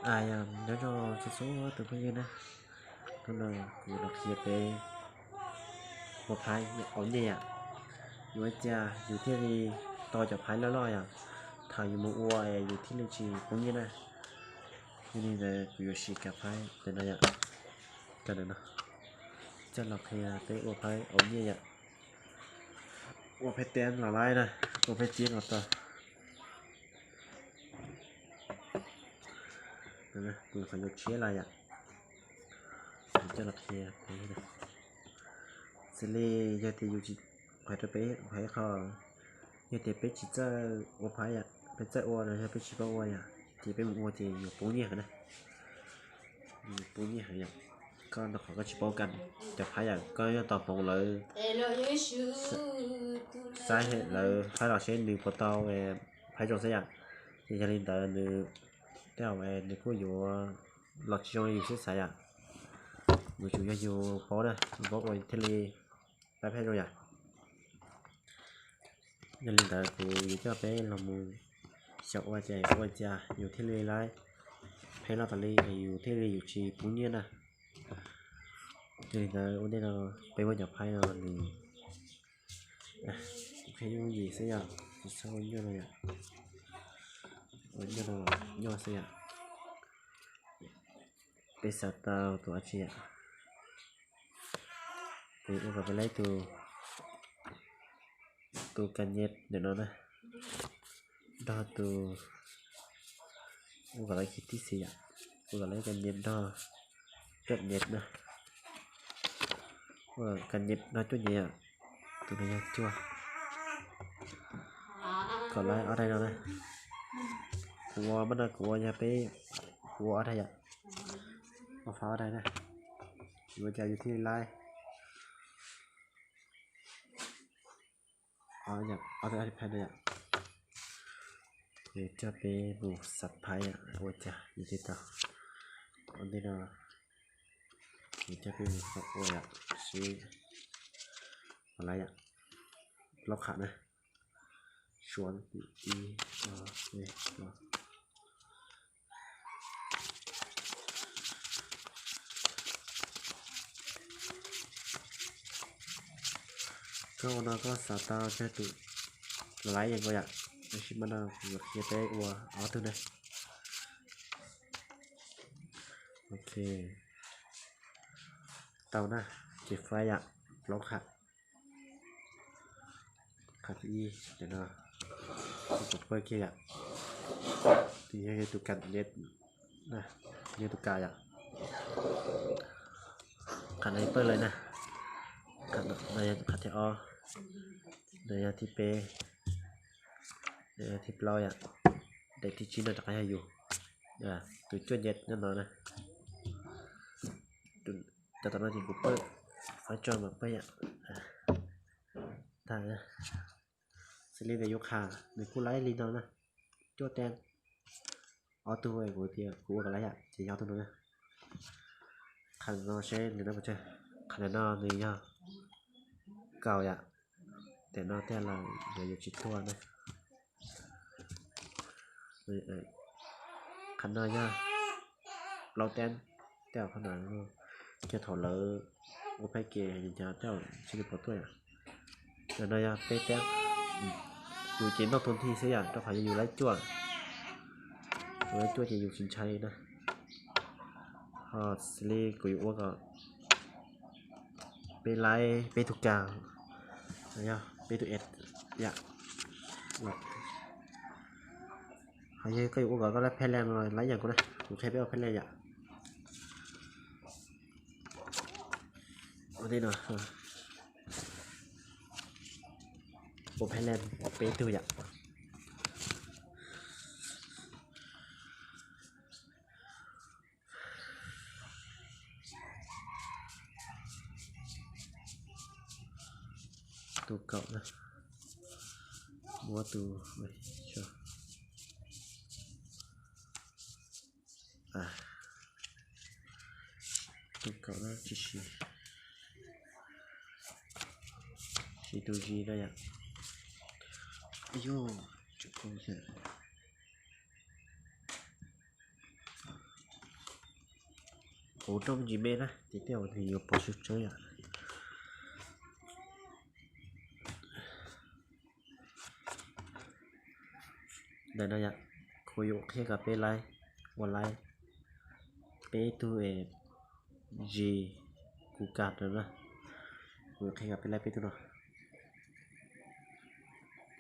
Yog nyob zoo txhua txhua tus phooj ywg na, hnub no kuv los qhia peb ua phaiv ua nyiaj yom. Yuav ua cas yus thiaj li tau cov phaiv loj loj yom, thaum yus mus ua yus thiaj li tsis poob nyiaj na. Yog li ntawd kuv yuav siv kav phaiv ntawm no yom, kav ntawm no coj los qhia peb ua phaiv ua nyiaj yom. Ua phaiv teeb los laib na, ua phaiv txiab los tau. Kuv qhov yuav tshiab los yom, coj los qhia. Xws li yog tias yus tsis, qhia rau peb qhov, yog tias peb tsis txawj ua phaiv yom, peb txawj ua los yog peb tsis paub ua yom, ces peb mus ua ces yuav poob nyiaj heev na. Yuav poob nyiaj heev yom. Koj nrog qhov koj tsis paub kam cov phaiv yom, koj yeej tos hmoov lawv saib lawv phaiv los seb nws puas tau phaiv zoo xwb yom. Ces yog li ntawd nws, tej zaum nws kuj yuav los tsis zoo li yus siab xav yom. Yuav tsum yog yus paub na, yus paub ua thiaj li tau phaiv zoo yom. Yog li ntawd kuv yuav coj peb los mus xyaum ua ces ua cas yus thiaj li laib phaiv loj tas li, yus thiaj li yus tsis poob nyiaj na. Yog li ntawd ua ntej no peb muab cov phaiv no nws, kuv qhia yooj yim xwb yom, tsis txhob ua nyuaj no yom. Ua nyuaj no nyuaj xwb yom. Peb xav tau tus dab tsi yom? Kuv ua kom peb laib tus, tus kas nyem ntawm no na, nrog tus, ua kom laib kiag tib si yom, ua kom laib kas nyem nrog cuaj nyem na, ua kas nyem nrog cuaj nyem yom. Tus no yog cuaj, kom laib ob daim no na. Kuv ua mas no kuv ua yog peb, kuv ua ob daim yom, ua fav ob daim na. Yuav ua cas yus thiaj li laib ob tug phaiv no yom. Kuv coj peb mus xav phaiv yom, ua cas yus thiaj tau. Ua ntej no kuv coj peb mus ua yom, seb puas laib yom. Plaub qham na, suav ib, ob, peb, plaub. Koj ua no koj xav tau tsawg tus los laib yeej ua yom, tab sis mas no kuv qhia peb ua ob tug na. Ok, tau na, ces faib yom, plaub qham. Qham thib ib ntawm no, kuv pawj kiag yom, nws yog tus kas nyem, yog tus kas yom. Qham no pawj lawm na, qham no yog qham thib ob, no yog thib peb, no yog thib plaub yom, daim thib tsib no rov qab yog yus, tus cuaj nyem nyob no na. Cov tom no ces kuv pawj faib tso mas pawj yom. Tag, xws li ntawd yus qham nws kuj laib li no na, cuaj teeb. Ob tug kuv tias kuv ua kom laib yom, ces yog ob tug no na. Qham no seb nws no pes tsawg, qham no nws yog kaum yom, tes no tej los yuav yus tsis tuaj na. Qham no yog plaub teeb, tej qhov no, kiag thaum lawv ua pheb ke cov tej tsis li pom tuaj yom. Ntawm no yog peb teeb, yus ces noj tus nthi xwb yom, rau qhov yog yus laib cuaj, yus laib cuaj ces yus tsis ntshai li na. Ho xws li kuv yuav ua kom peb laib peb tug kas, yog peb tug es yom. Ho yog koj yuav ua kom koj laib pheb leej no laib yam kuv na, kuv qhia peb ua pheb leej yom. Ua li no, ua pheb leej peb tug yom. Tus kaum na, muab tus, tus kaum na tsis siv, siv tus zis no yom. Yog, tsis pom thiab. Kuv rau me ntsis me na ces tej zaum nws yuav pom tseeb tseeb yom. Ntawm no yom, kuv yuav qhia kom peb laib, ua laib peb tug es zis kuv kam no na. Kuv yuav qhia kom peb laib peb tug no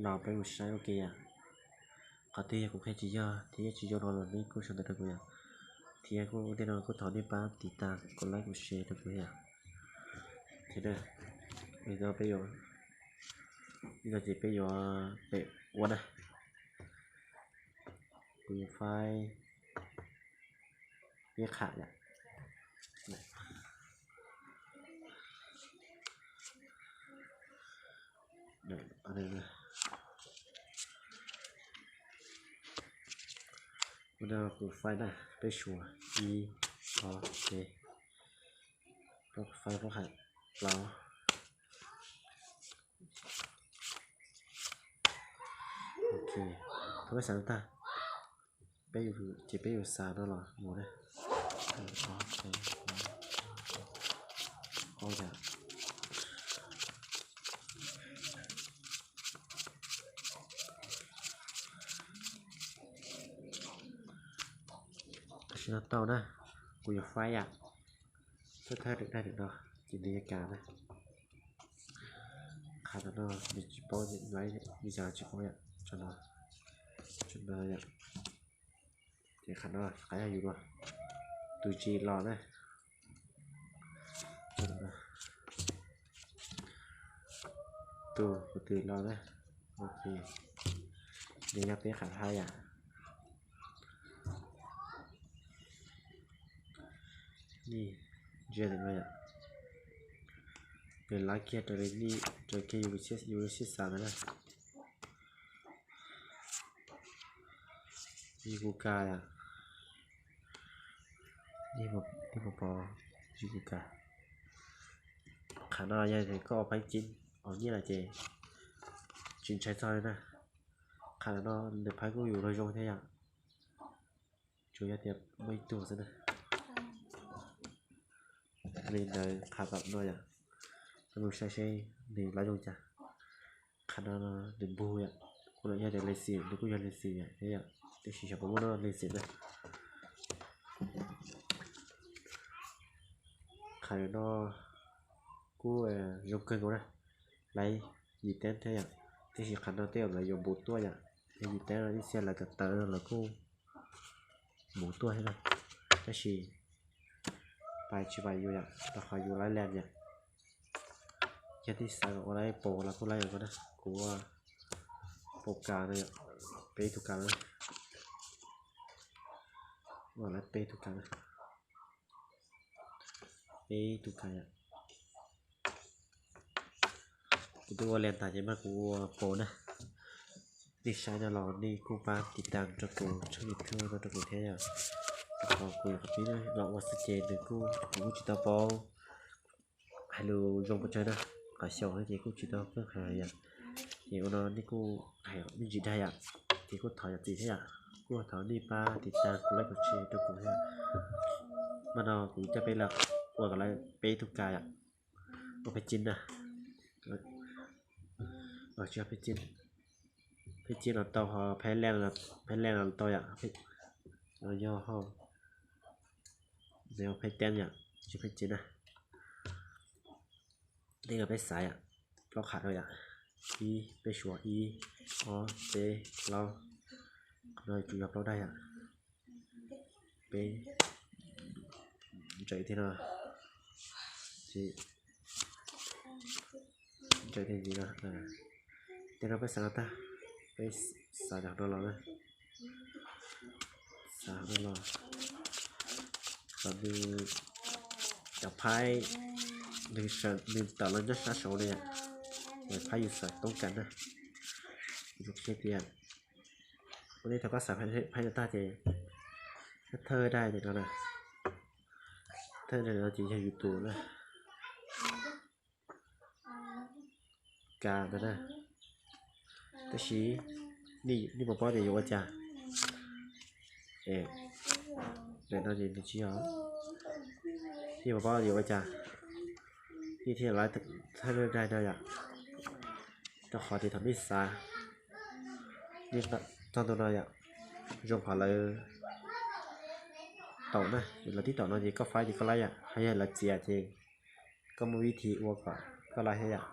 los peb mus saib ua ke yom. Qhov twg yog kuv qhia tsis yog thiab tsis zoo no los nej kuj sau ntawv rau kuv yom. Thiab kuj tej no kuj thov nej pab tiv tas kuv laib kuv share rau kuv yom. Thiab no peb yuav, no ces peb yuav pem ua na. Kuv yuav faib peb qham yom. Ua no kuv faib na, peb suav ib, ob, peb, faib plaub qham plaub. Ok, thaum peb xav no tag, peb yuav, ces peb yuav xav no los mus na. Ob yam. Tam sim no tau na, kuv yuav faib yom. Thawj thawj daim no ces nws yuav kam na. Qham no nws tsis paub, nws yog tsis paub yom, tso no, tso no yom. Ces qham no qhov yog yus tus zis los na. Tus kuv tus los na. Ok, nws yog peb qham hla yom. Nej ntsia no yom, nws lav kiag raws li nej, raws kiag yus lub siab xav ntawd na. Yus kuv kam yom, nej puas pom yus kuv kam. Qham no yog koj ua phaib ceeb, ua nyiaj lawm ces tsis ntshai txog li na. Qham no nws phaib kuj yus luag zoo thiab yom. Tsuas yog tias muaj ib tug xwb na. Li ntawd qham tom no yom, peb mus saib seb nws lab zoo cas. Qham no nws npug yom, kuj yog tias lees xim, nws kuj yog lees xim yom, tab sis xyov puas muaj lees xim na. Qham no kuj zoo kawg nkaus na, laib yim teeb thiab yom, tab sis qham no tej zaum lawv yuav npuv tuaj yom, yim teeb no ib txhia lawv kawm tawv no lawv kuj npuv tuaj thiab na, tab sis pais tsis pais yus yom, rau qhov yus laib lees yom. Yog nej xav kom ua laib paus los kuj laib yom na, kuv ua paus kas no yom, peb tug kas na, ua laib peb tug kas na, peb tug kas yom. Kuv twb ua lees tas ces mas kuv ua paus na. Nej saib no los nej kuj pab tiv tas rau kuv tshooj YouTube no rau kuv thiab yom. Rau qhov kuv yog qhov pib los ua xwb ces nws kuj, kuv kuj tsis tau paub hais lus zoo pes tsawg na, qhov xyaum ces kuj tsis tau pheej hais yom. Ces ua no nej kuj hais me ntsis dag yom, ces kuj thov zam txim thiab yom, kuj thov nej pab tiv tas kuv laib kuv share rau kuv thiab. Mas no kuv coj peb los ua kom lawv peb tug kas yom, ua peb cib na, tsis yog peb cib, peb cib los tau ho peb lees, peb lees los tau yom, yog ho peb teeb yom, tsis peb cib na. Nej los peb xav yom, plaub qham rau yom, ib, peb suav ib, ob, peb, plaub, qhov no tsuas yog plaub daim yom, peb, ntsaws thiab no, ntsaws thiab ntxiv no. Tej no peb xav no tag, peb xav cov no los na, xav no los, kom nws, cov phaib, nws tawm los nyob sab saud li yom, phaib yus xav toob kas na. Kuv qhia tias ua ntej thaum koj xav phaib no tag ces thawj daim no na, thawj daim no ces yog yus tus na, kas ntawd na. Tab sis nej puas paub tias yuav ua cas? Daim no ces nws tsis yog, Thiaj paub yuav ua cas, nej thiaj li thawj daim no yom. Rau qhov tias thaum nej xav, nej txog ntua no yom, zoo qhov lawv taum na, lawv twb taum no ces koj faib ces koj laib yom, ho yog lawv txiav ces koj muaj vib thi ua kom koj laib thiab yom.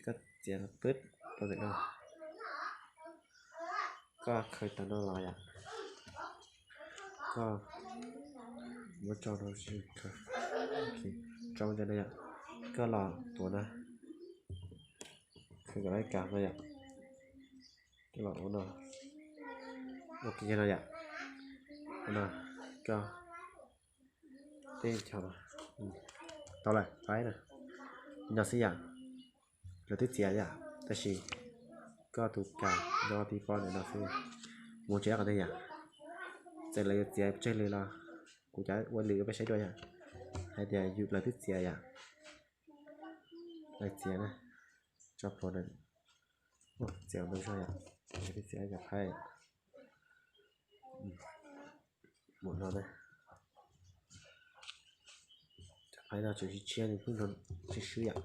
Koj txiav pwb rau ntawm no, koj khaws tau no los yom, koj muab tso rau, tso ntawm no yom, koj los tuav no, khaws kom lawv kav no yom, koj los ua no, ua kiag no yom, ua no, koj teb chaws no, tau lawm, faib na, li no xwb yom. Lawv twb txiav yom, tab sis koj tus kas nyob tib pob ntawm no xwb, mus tsis dab qhov twg yom. Txawm lawv yuav txiav tsawg lwm los kuv cov ua lwm rau peb saib dua yom, hais tias yus lawv twb txiav yom, lawv txiav na, tso plhuav na, txiav ntau zog yom, lawv twb txiav yom, faib mus no na. Cov phaib no tseem sib tshiab, nws pheej nrog sib swb yom.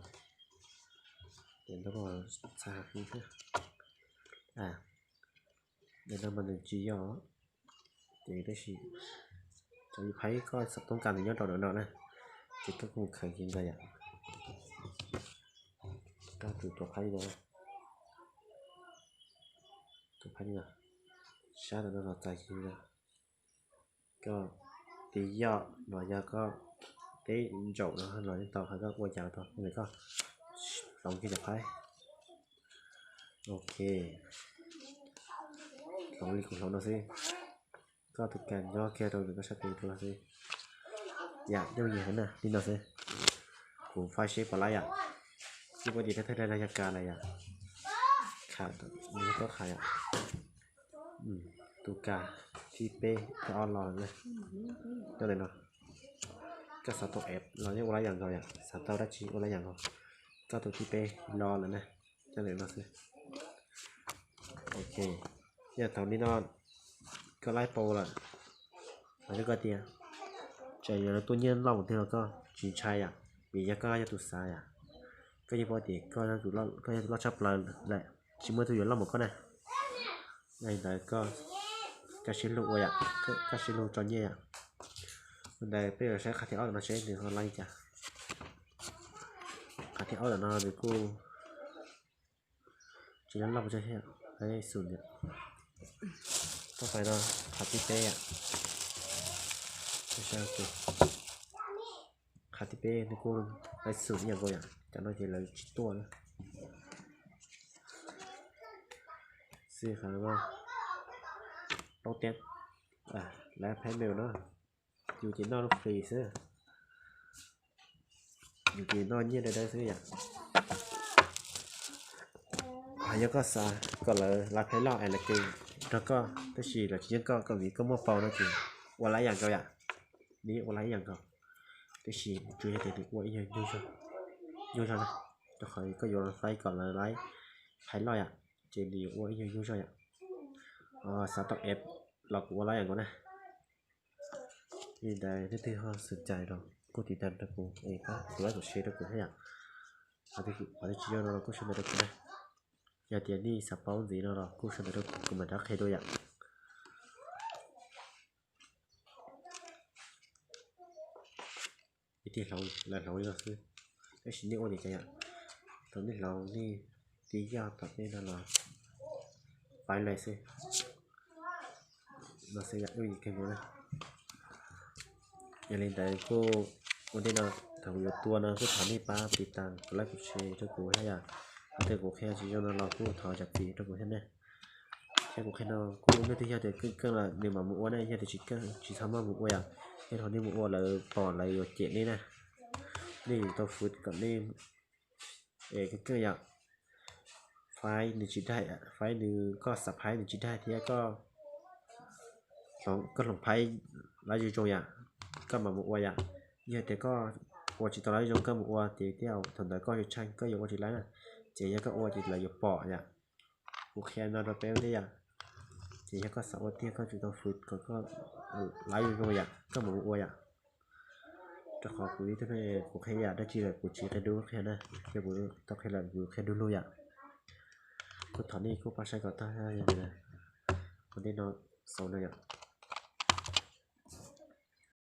Ces ntawm no txhaj hais xwb. Ntawm no mas nws tsis yog, ces tab sis cov phaib koj xav toob kas nws nyob rau ntawm no na, ces koj kuj mus khaws kiag ntawd yom. Koj tus tuav phaib no, tuav phaib no, sab ntawm no los txais kiag ntawd. Koj tiv yoj los yog koj teb ntsaum no los yeej tau, hais koj ua cas los tau, ntawm koj hloov kiag cov phaib. Ok, hloov li kuv hloov no xwb. Koj tus kas nyob kiag rau ntawm koj sab tes rau xwb. Yam yooj yim heev na, li no xwb. Kuv faib seb puas laib yom. Yeej paub tias thawj thawj dag no yog kas lawm yom. Kham, nws yog koj kham yom. Tus kas thib peb thib ob los lawm na. Nyob ntawm no. Koj xav tau F los yeej ua lab yam nkaus yom, xav tau dab tsi ua lab yam nkaus. Koj tus thib peb los lawm na. Nyob ntawm no xwb. Ok, yog thaum li no koj laib pau lawm, hais rau koj tias tseem yuav tuaj nyiaj loj mus twg los koj tsis ntshai yom, vim yog koj yog tus xav yom. Koj yeej paub tias koj yog tus loj tshaj plaws lawm, tsis muaj tus yuav loj mus koj na. Yog li ntawd koj kaj siab lug ua yom, kaj siab lug tso nyiaj yom. Ua ntawd peb yuav saib qhov thib ob no seb nws ho laib li cas. Qhov thib ob no nws kuj tsis loj loj pes tsawg thiab, laib xum yom. Koj pais no, qhov thib peb yom. Qhov thib peb nws kuj laib xum ib yam nkaus yom, cov no ces lawv tsis tuaj na. Xwb qhov no, plaub tiab, lawv phaib mail no, yus ces noj lub free xwb. Yus ces noj nyiaj dawb dawb xwb yom. Hos yog koj xav kom lawv laib phaib loj es lawv kheev nrog koj tab sis lawv tsis nyiam koj, koj vim koj muaj pau no ces ua lab yam nkaus yom. Nws yeej ua lab yam nkaus, tab sis tsuas yog tias nws ua ib nyuag nyuaj zog na, rau qhov koj yuav faib kom lawv laib phaib loj yom, ces nws yuav ua ib nyuag nyuaj zog yom. Xav tau F los kuv ua lab yam nkaus na. Li ntawd leej twg ho xom cai los kuj tiv tauj rau kuv es pab tus like tus share rau kuv thiab yom. Qhov twg tsis zoo no los kuj sau ntawv rau kuv na. Yog tias nej xav paub ntxiv no los kuj sau ntawv rau kuv, kuv mam rov qhia dua yom. Ib tij hloov, lawv hloov li no xwb, tab sis nej ua li cas yom, thaum nej hloov nej tiv yoj tom tej no los faib lawm xwb. No xwb yom, ua li kawg nkaus na. Yog li ntawd kuj ua ntej no, thaum yuav tua no kuj thov nej pab tiv tauj, kuv like, kuv share rau kuv thiab yom. Qhov twg kuv qhia tsis zoo no los kuj thov zam txim rau kuv thiab ne. Thiab kuv qhia no kuj leej twg yog tias keej keej los nws mam mus ua ne, yog tias tsis keej tsis txhob maj mus ua yom. Yog thaum nej mus ua lawv pom lawv yuav cem nej na. Nej yuav tau fwv kom nej es keej keej yom. Faib nws tsis daig, faib nws, koj xav faib nws tsis daig thiab koj hloov, koj hloov faib lab zoo zoo yom, koj mam mus ua yom. Yog tias koj ua tsis tau lab zoo koj mus ua ces tej zaum thaum ntawd koj yuav tshaib, koj yuav ua tsis laib na. Ces yog koj ua ces lawv yuav pom yom. Kuv qhia no rau peb ua ntej yom. Ces yog koj xav ua tiag koj tsum tau fwv kom koj lab zoo zoo yom, koj mam mus ua yom. Qhov kuv ib tug ne kuv qhia yam dab tsi lawm kuv tsis qhia dub qhia na, yog kuv tau qhia lawm kuv qhia dub lug yom. Kuv thov nej kuj pab saib kom tag, kuv tej no xaus no yom.